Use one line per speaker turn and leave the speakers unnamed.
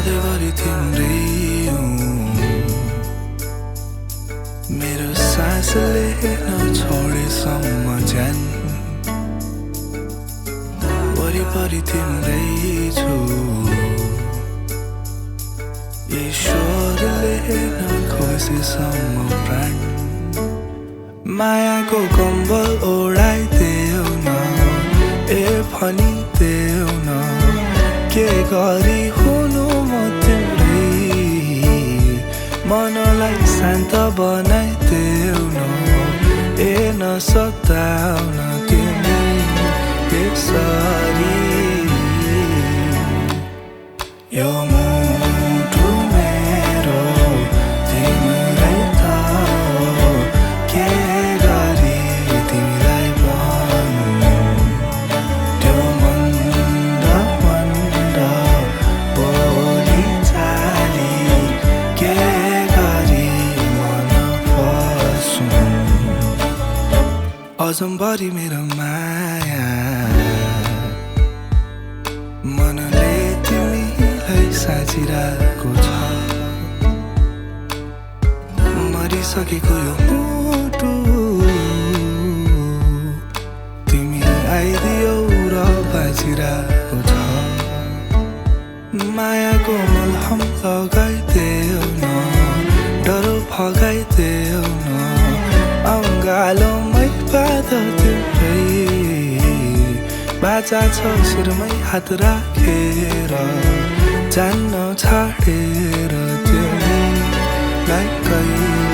सधैँभरि तिम्रै हुँ मेरो सासले नछोडेसम्म ज्यान वरिपरि तिम्रै छु ईश्वरले नखोसेसम्म प्राण मायाको कम्बल ओढाइदेऊ न ए भनिदेऊ न के गरी हुनु म तिम्रै मनलाई शान्त बनाइदेऊ न ए नसताउन तिमी यसरी यो मुटु मेरो तिम्रै त हो के गरी तिमीलाई भन्नु त्यो मन्द मन्द बोली चाली के गरी मन पस्नु अजम्भरि मेरो माया मनले तिमीलाई साँचिरहेको छ मरिसकेको यो मुटु तिमी आइदियौ र बाँचिरहेको छ मायाको मलहम लगाइदेऊ न डर भगाइदेऊ न अङ्गालोमै पाद तिम्रै बाचा छ शिरमै हात राखेर जान्न छाडेर तिमीलाई कहिले